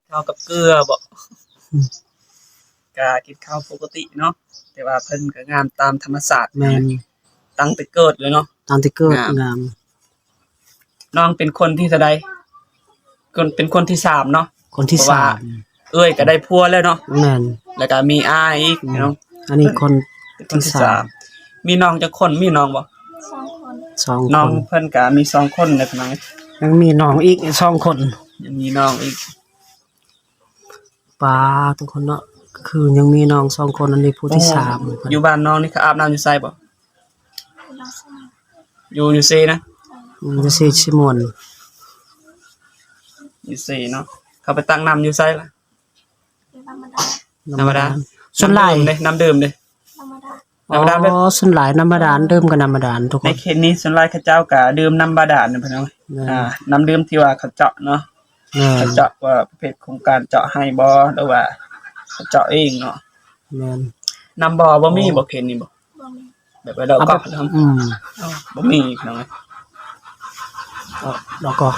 ເຂົ້າກັບເກືອບໍ? ອືມ ກະກິນເຂົ້າປົກກະຕິເນາະ ແຕ່ວ່າເພິ່ນກະງາມຕາມທຳມະຊາດ ແມ່ນ ຕັ້ງແຕ່ເກີດເລີຍເນາະ ຕັ້ງແຕ່ເກີດງາມ ງາມ. ນ້ອງເປັນຄົນທີເທົ່າໃດ? ຄົນ ເປັນຄົນທີສາມເນາະ ຄົນທີສາມ ເພາະວ່າເອື້ອຍກະໄດ້ຜົວແລ້ວເນາະ ແມ່ນ ແລ້ວກະມີອ້າຍອີກ ອືມ ເນາະ ອັນນີ້ຄົນທີສາມ ເປັນຄົນທີສາມ ມີນ້ອງຈັກຄົນ? ມີນ້ອງບໍ່? ສອງຄົນ ສອງຄົນ ນ້ອງເພິ່ນກະມີສອງຄົນເດ້ພີ່ນ້ອງ ຍັງມີນ້ອງອີກສອງຄົນ ຍັງມີນ້ອງອີກ ປາ ທຸກຄົນເນາະ ຄືຍັງມີນ້ອງສອງຄົນ ອັນນີ້ຜູ້ທີສາມ ໂອ້ ຢູ່ບ້ານນ້ອງນີ້ເຂົາອາບນ້ຳຢູ່ໃສບໍ? ຢູ່ ຢູ່ເຊນະ? ອືມ ຢູ່ເຊຊະມ່ວນ ຢູ່ເຊເນາະ ເຂົາໄປຕັກນ້ຳຢູ່ໃສລະ? ນ້ຳບາດານ ນ້ຳບາດານ ສ່ວນຫຼາຍ ນ້ຳດື່ມເດ້ ນ້ຳດື່ມເດ້? ນ້ຳບາດານ ນ້ຳບາດານແບບ ອໍ ສ່ວນຫຼາຍນ້ຳບາດານ ດື່ມກັບນ້ຳບາດານ ທຸກຄົນ ໃນເຂດນີ້ສ່ວນຫຼາຍເຂົາເຈົ້າກະດື່ມນ້ຳບາດານນະພີ່ນ້ອງ ແມ່ນ ອ່າ ນ້ຳດື່ມທີ່ວ່າເຂົາເຈາະເນາະ ແມ່ນ ເຂົາເຈາະວ່າປະເພດໂຄງການເຈາະໃຫ້ບໍ ຫຼືວ່າເຂົາເຈາະເອງເນາະ ແມ່ນ ນ້ຳບໍ່ ບໍ່ມີບໍ ເຂດນີ້ບໍ? ບໍ່ມີ ແບບວ່າເຮົາເຈາະ ອືມ ບໍ່ມີພີ່ນ້ອງ ແລ້ວກໍ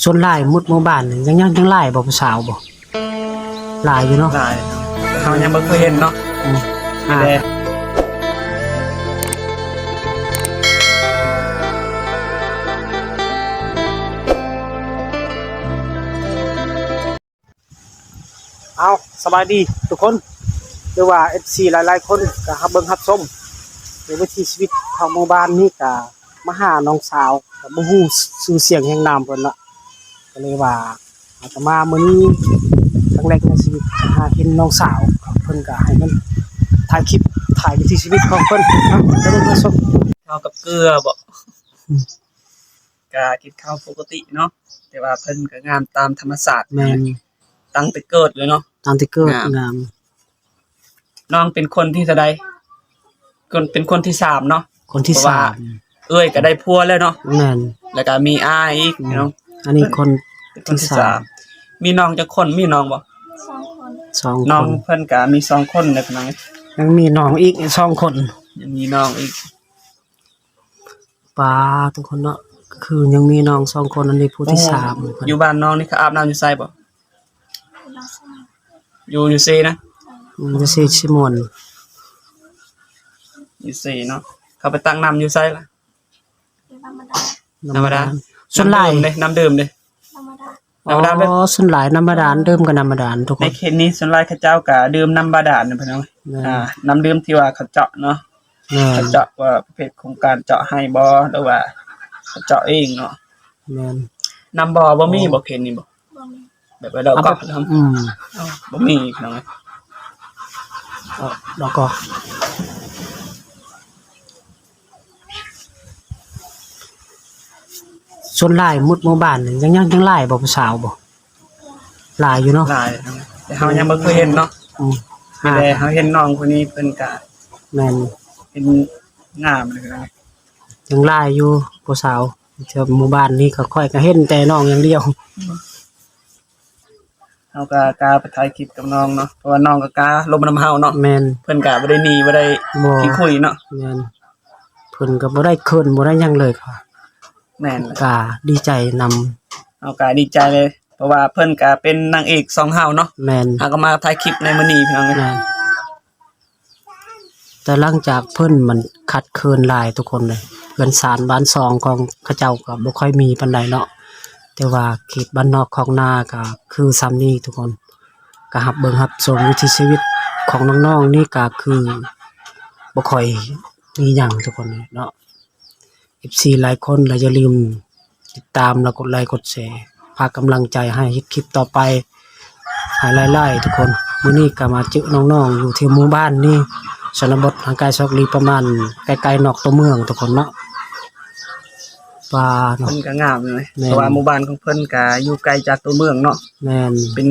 ສ່ວນຫຼາຍໝົດໝູ່ບ້ານນີ້ ຍັງ ຍັງ ຍັງຫຼາຍບໍ່ຜູ້ສາວບໍ່? ຫຼາຍຢູ່ເນາະ ຫຼາຍ ເຮົາຍັງບໍ່ເຄີຍເຫັນເນາະ ອືມ ແຕ່ ເອົາ ສະບາຍດີທຸກຄົນ ຫຼືວ່າເອັຟຊີຫຼາຍໆຄົນກະຮັບເບິ່ງຮັບຊົມ ໃນວິຖີຊີວິດຂອງໝູ່ບ້ານນີ້ ກະມາຫານ້ອງສາວ ກະບໍ່ຮູ້ຊື່ສຽງຮຽງນາມເພິ່ນເນາະ ກະເລີຍວ່າອາດຈະມາມື້ນີ້ຄັ້ງແລກໃນຊີວິດ ຫາເຫັນນ້ອງສາວ ເພິ່ນກະໃຫ້ມັນຖ່າຍຄລິບ ຖ່າຍວິຖີຊີວິດຂອງເພິ່ນເນາະ ເຂົ້າກັບເກືອບໍ? ອືມ ກະກິນເຂົ້າປົກກະຕິເນາະ ແຕ່ວ່າເພິ່ນກະງາມຕາມທຳມະຊາດ ແມ່ນ ຕັ້ງແຕ່ເກີດເລີຍເນາະ ຕັ້ງແຕ່ເກີດງາມ ງາມ ນ້ອງເປັນຄົນທີເທົ່າໃດ? ຄົນ ເປັນຄົນທີສາມເນາະ ຄົນທີສາມ ເພາະວ່າເອື້ອຍກະໄດ້ຜົວແລ້ວເນາະ ແມ່ນ ແລ້ວກະມີອ້າຍອີກ ອືມ ເນາະ ອັນນີ້ຄົນທີສາມ ມີນ້ອງຈັກຄົນ? ມີນ້ອງບໍ່? ສອງຄົນ ສອງຄົນ ນ້ອງເພິ່ນກະມີສອງຄົນເດ້ພີ່ນ້ອງ ຍັງມີນ້ອງອີກສອງຄົນ ຍັງມີນ້ອງອີກ ປາ ທຸກຄົນເນາະ ຄືຍັງມີນ້ອງສອງຄົນ ອັນນີ້ຜູ້ທີສາມ ໂອ້ ຢູ່ບ້ານນ້ອງນີ້ເຂົາອາບນ້ຳຢູ່ໃສບໍ? ຢູ່ ຢູ່ເຊນະ? ອືມ ຢູ່ເຊຊະມ່ວນ ຢູ່ເຊເນາະ ເຂົາໄປຕັກນ້ຳຢູ່ໃສລະ? ນ້ຳບາດານ ນ້ຳບາດານ ສ່ວນຫຼາຍ ນ້ຳດື່ມເດ້ ນ້ຳດື່ມເດ້? ນ້ຳບາດານ ນ້ຳບາດານແບບ ອໍ ສ່ວນຫຼາຍນ້ຳບາດານ ດື່ມກັບນ້ຳບາດານ ທຸກຄົນ ໃນເຂດນີ້ສ່ວນຫຼາຍເຂົາເຈົ້າກະດື່ມນ້ຳບາດານນະພີ່ນ້ອງ ແມ່ນ ອ່າ ນ້ຳດື່ມທີ່ວ່າເຂົາເຈາະເນາະ ແມ່ນ ເຂົາເຈາະວ່າປະເພດໂຄງການເຈາະໃຫ້ບໍ ຫຼືວ່າເຂົາເຈາະເອງເນາະ ແມ່ນ ນ້ຳບໍ່ ບໍ່ມີບໍ ເຂດນີ້ບໍ? ບໍ່ມີ ແບບວ່າເຮົາເຈາະ ອືມ ບໍ່ມີພີ່ນ້ອງ ແລ້ວກໍ ສ່ວນຫຼາຍໝົດໝູ່ບ້ານນີ້ ຍັງ ຍັງ ຍັງຫຼາຍບໍ່ຜູ້ສາວບໍ່? ຫຼາຍຢູ່ເນາະ ຫຼາຍ ແຕ່ເຮົາຍັງບໍ່ເຄີຍເຫັນເນາະ ອືມ ແຕ່ເຮົາເຫັນນ້ອງຜູ້ນີ້ເພິ່ນກະ ແມ່ນ ເປັນງາມເລີຍ ຍັງຫຼາຍຢູ່ຜູ້ສາວ ແຖວໝູ່ບ້ານນີ້ ຂ້ອຍກະເຫັນແຕ່ນ້ອງຢ່າງດຽວ ເຮົາກະກ້າໄປຖ່າຍຄລິບກັບນ້ອງເນາະ ເພາະວ່ານ້ອງກະກ້າລົມນຳເຮົາເນາະ ແມ່ນ ເພິ່ນກະບໍ່ໄດ້ໜີ ບໍ່ໄດ້ ບໍ່ ຂີ້ຄຸຍເນາະ ແມ່ນ ເພິ່ນກະບໍ່ໄດ້ເຂີນບໍ່ໄດ້ຫຍັງເລີຍ ແມ່ນ ກະດີໃຈນຳ ເຮົາກະດີໃຈເລີຍ ເພາະວ່າເພິ່ນກະເປັນນາງເອກຊ່ອງເຮົາເນາະ ແມ່ນ ເຮົາກະມາຖ່າຍຄລິບໃນມື້ນີ້ພີ່ນ້ອງ ແມ່ນ ແຕ່ຫຼັງຈາກເພິ່ນມັນຂັດເຂີນຫຼາຍທຸກຄົນເລີຍ ເຮືອນຊານບ້ານຊ່ອງຂອງເຂົາເຈົ້າກະບໍ່ຄ່ອຍມີປານໃດເນາະ ແຕ່ວ່າເຂດບ້ານນອກຄອກນາກະຄືຊ່ຳນີ້ທຸກຄົນ ກະຮັບເບິ່ງຮັບຊົມວິຖີຊີວິດຂອງນ້ອງໆນີ້ກະຄືບໍ່ຄ່ອຍມີຫຍັງທຸກຄົນເນາະ ເອັຟຊີຫຼາຍຄົນລະຢ່າລືມຕິດຕາມ ແລະ ກົດໄລກົດແຊ ຝາກກຳລັງໃຈໃຫ້ເຮັດຄລິບຕໍ່ໄປໃຫ້ຫຼາຍໆທຸກຄົນ ມື້ນີ້ກະມາເຈີນ້ອງໆຢູ່ທີ່ໝູ່ບ້ານນີ້ ຊົນນະບົດຫ່າງໄກສອກຫຼີກ ປະມານໃກ້ໆນອກຕົວເມືອງທຸກຄົນເນາະ ປາເນາະ ເພິ່ນກະງາມເລີຍ ແມ່ນ ເພາະວ່າໝູ່ບ້ານຂອງເພິ່ນກະຢູ່ໄກຈາກຕົວເມືອງເນາະ ແມ່ນ ເປັນ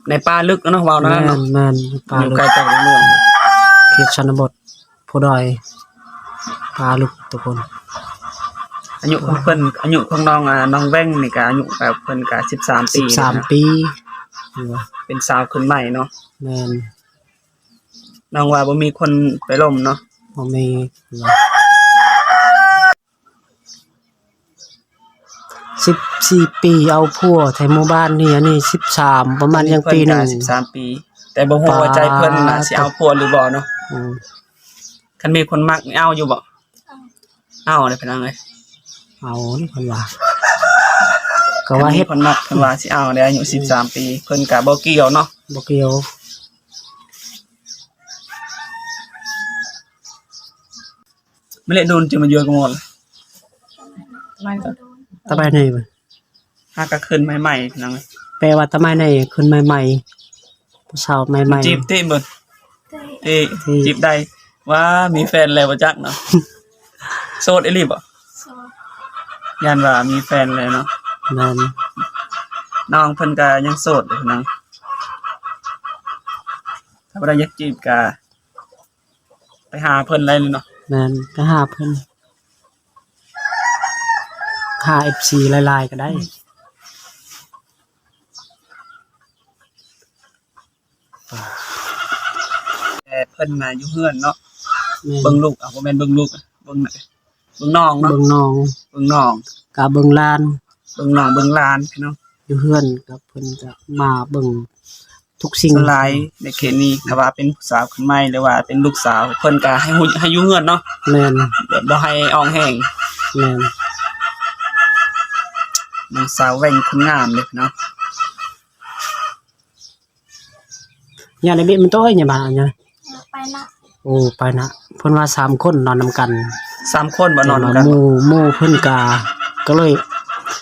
ໃນປ່າເລິກເນາະ ເວົ້າແນວນັ້ນເນາະ ແມ່ນໆ ປ່າເລິກ ຢູ່ໄກຈາກເມືອງ ເຂດຊົນນະບົດ ພູດອຍ ປ່າເລິກທຸກຄົນ ອາຍຸຂອງເພິ່ນ ອາຍຸຂອງນ້ອງ ອ່າ ນ້ອງແວ່ງນີ້ກະອາຍຸ ເພິ່ນກະສິບສາມປີ ສິບສາມປີ ເປັນສາວຂຶ້ນໃໝ່ເນາະ ແມ່ນ ນ້ອງວ່າບໍ່ມີຄົນໄປລົມເນາະ ບໍ່ມີ ສິບສີ່ປີ ເອົາຜົວແທ້ໝູ່ບ້ານນີ້ ອັນນີ້ສິບສາມ ປະມານຍັງປີໜຶ່ງ ສິບສາມປີ ແຕ່ບໍ່ຮູ້ວ່າໃຈເພິ່ນນະ ປາດ ຊິເອົາຜົວຫຼືບໍ່ເນາະ. ອືມ ຄັນມີຄົນມັກນີ້ເອົາຢູ່ບໍ່? ເອົາເດ້ພີ່ນ້ອງເອີຍ ເອົາເດ້ເພິ່ນວ່າ ກໍວ່າເຮັດ ຄັນມີຄົນມັກເພິ່ນວ່າຊິເອົາເດ້ ອາຍຸສິບສາມປີ ເພິ່ນກໍບໍ່ກ່ຽວເນາະ ບໍ່ກ່ຽວ. ເມື່ອເລະໂດນຈະມາຢູ່ກັບໝໍລະ ສະບາຍດີ ຫາກະຂຶ້ນໃໝ່ໆ ພີ່ນ້ອງ ແປວ່າຕະໄໝໃນຂຶ້ນໃໝ່ໆ ຜູ້ສາວໃໝ່ໆ ຈີບຕິເບິ່ງ ຕິ ຈີບໄດ້. ວ່າ ມີແຟນແລ້ວບໍ່ຈັກເນາະ ໂສດອີ່ຫຼີບໍ່? ໂສດ ຢ້ານວ່າມີແຟນແລ້ວເນາະ. ແມ່ນ ນ້ອງເພິ່ນກະຍັງໂສດຢູ່ນະ ຖ້າຜູ້ໃດຢາກຈີບກະ ໄປຫາເພິ່ນໄດ້ເລີຍເນາະ. ແມ່ນ ໄປຫາເພິ່ນ ຫາເອັຟຊີຫຼາຍໆກໍໄດ້. ແຕ່ເພິ່ນນະຢູ່ເຮືອນເນາະ. ແມ່ນ ເບິ່ງລູກ ເອົາ ບໍ່ແມ່ນເບິ່ງລູກ ເບິ່ງ ເບິ່ງນ້ອງເນາະ ເບິ່ງນ້ອງ ເບິ່ງນ້ອງ ກະເບິ່ງຫຼານ ເບິ່ງນ້ອງເບິ່ງຫຼານພີ່ນ້ອງ. ຢູ່ເຮືອນກະເພິ່ນກະມາເບິ່ງທຸກສິ່ງ. ສ່ວນຫຼາຍໃນເຂດນີ້ ຖ້າວ່າເປັນຜູ້ສາວຂຶ້ນໃໝ່ ຫຼືວ່າເປັນລູກສາວ ເພິ່ນກະໃຫ້ຢູ່ ໃຫ້ຢູ່ເຮືອນເນາະ. ແມ່ນ ແບບບໍ່ໃຫ້ອອກແຮງ. ແມ່ນ ນ້ອງສາວແວ່ງຄົນງາມເດ້ເນາະ. ຍາໄດ້ເບະມັນໂຕຍາບາດຍາ ໄປນະ ໂອ້ ໄປນະ. ເພິ່ນວ່າສາມຄົນນອນນຳກັນ ສາມຄົນບໍ່ນອນນຳກັນ ແຕ່ວ່າໝູ່ ໝູ່ເພິ່ນກະ ກະເລີຍ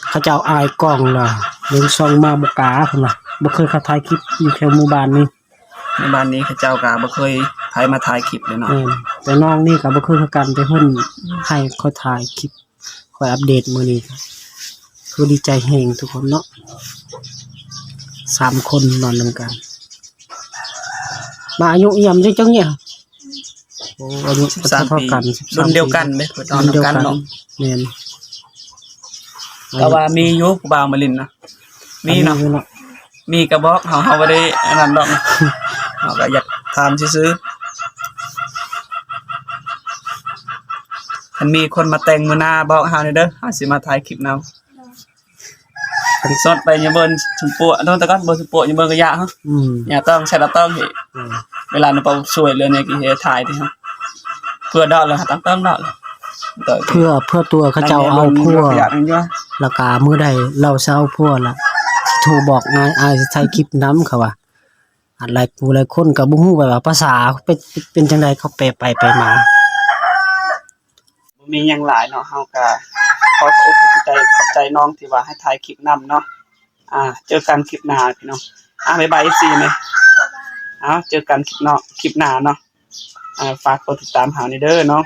ເຂົາເຈົ້າອາຍກ້ອງລະ ເບິ່ງຊ່ອງມາບໍ່ກາ ເພິ່ນວ່າ ບໍ່ເຄີຍເຂົ້າຖ່າຍຄລິບຢູ່ແຖວໝູ່ບ້ານນີ້ ໃນບ້ານນີ້ເຂົາເຈົ້າກະບໍ່ເຄີຍໃຜມາຖ່າຍຄລິບເລີຍເນາະ. ແມ່ນ ແຕ່ນ້ອງນີ້ກະບໍ່ເຄີຍຄືກັນ ແຕ່ເພິ່ນໃຫ້ຂ້ອຍຖ່າຍຄລິບ ຂ້ອຍອັບເດດມື້ນີ້ ຄືດີໃຈແຮງທຸກຄົນເນາະ ສາມຄົນນອນນຳກັນ. ມາອາຍຸອີ່ຫຍັງຈັ່ງນີ້? ໂອ້ ອາຍຸ ສິບສາມປີ ເທົ່າກັນ ລຸ້ນດຽວກັນເດ້ ເພິ່ນນອນນຳກັນເນາະ. ແມ່ນ ແຕ່ວ່າມີຢູ່ຜູ້ບ່າວມາຫຼິ້ນນະ ມີເນາະ ມີຢູ່ເນາະ. ມີກະບອກເຮົາ ເຮົາບໍ່ໄດ້ອັນນັ້ນດອກ ເຮົາກະຢາກຖາມຊື່ໆ. ຄັນມີຄົນມາແຕ່ງມື້ໜ້າບອກເຮົາແດ່ເດີ ເຮົາຊິມາຖ່າຍຄລິບນຳ. ຄັນສົດໄປຍາເບິ່ນຊຸມປົວ ໂດນແຕ່ກ່ອນບໍ່ຊຸມປົວ ຍາເບິ່ນກະຢາເຮົາ ອືມ ຍາຕ້ອງໃສ່ລະຕ້ອງເຮ ອືມ ເວລານຳປະຊ່ວຍເລື່ອງນີ້ກະເຮຖ່າຍຕິເຮົາ ເພື່ອດອກລະ ຕ້ອງດອກລະ ເພື່ອ ເພື່ອຕົວເຂົາເຈົ້າເອົາຜົວ ລະກະມື້ໃດລາວຊິເອົາຜົວລະ ໂທບອກອ້າຍ ອ້າຍຊິຖ່າຍຄລິບນຳ ເຂົາວ່າ. ອັນຫຼາຍຜູ້ຫຼາຍຄົນກໍບໍ່ຮູ້ວ່າພາສາເປັນ ເປັນຈັ່ງໃດ ເຂົາແປໄປແປມາ. ບໍ່ມີຫຍັງຫຼາຍເນາະ ເຮົາກໍຂໍຂອບອົກຂອບໃຈ ຂອບໃຈນ້ອງທີ່ວ່າໃຫ້ຖ່າຍຄລິບນຳເນາະ. ອ່າ ເຈີກັນຄລິບໜ້າພີ່ນ້ອງ. ອ່າ ບາຍບາຍເອັຟຊີແດ່. ເອົາ ເຈີກັນຄລິບເນາະ ຄລິບໜ້າເນາະ. ອ່າ ຝາກກົດຕິດຕາມເຮົາແດ່ເດີເນາະ.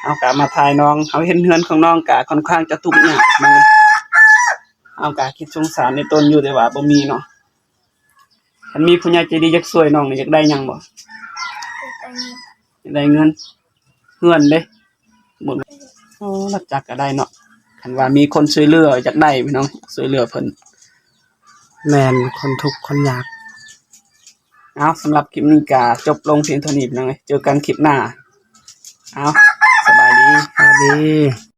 ເຮົາກໍມາຖ່າຍນ້ອງ ເຮົາເຫັນເຮືອນຂອງນ້ອງກໍຄ່ອນຂ້າງຈະທຸກຍາກເນາະ. ເຮົາກໍຄິດສົງສານໃນຕົນຢູ່ ແຕ່ວ່າບໍ່ມີເນາະ. ຄັນມີຜູ້ໃຫຍ່ໃຈດີຢາກຊ່ວຍນ້ອງນີ້ ຢາກໄດ້ຫຍັງບໍ່? ຢາກໄດ້ເງິນ ເຮືອນເດ້ ໂອ້ ລັກຈັກກໍໄດ້ເນາະ. ຄັນວ່າມີຄົນຊ່ວຍເຫຼືອຢາກໄດ້ພີ່ນ້ອງ ຊ່ວຍເຫຼືອເພິ່ນ. ແມ່ນ ຄົນທຸກຄົນຍາກ. ເອົາ ສຳລັບຄລິບນີ້ກໍຈົບລົງພຽງເທົ່ານີ້ພີ່ນ້ອງເອີຍ ເຈີກັນຄລິບໜ້າ. ເອົາ ສະບາຍດີ ສະບາຍດີ.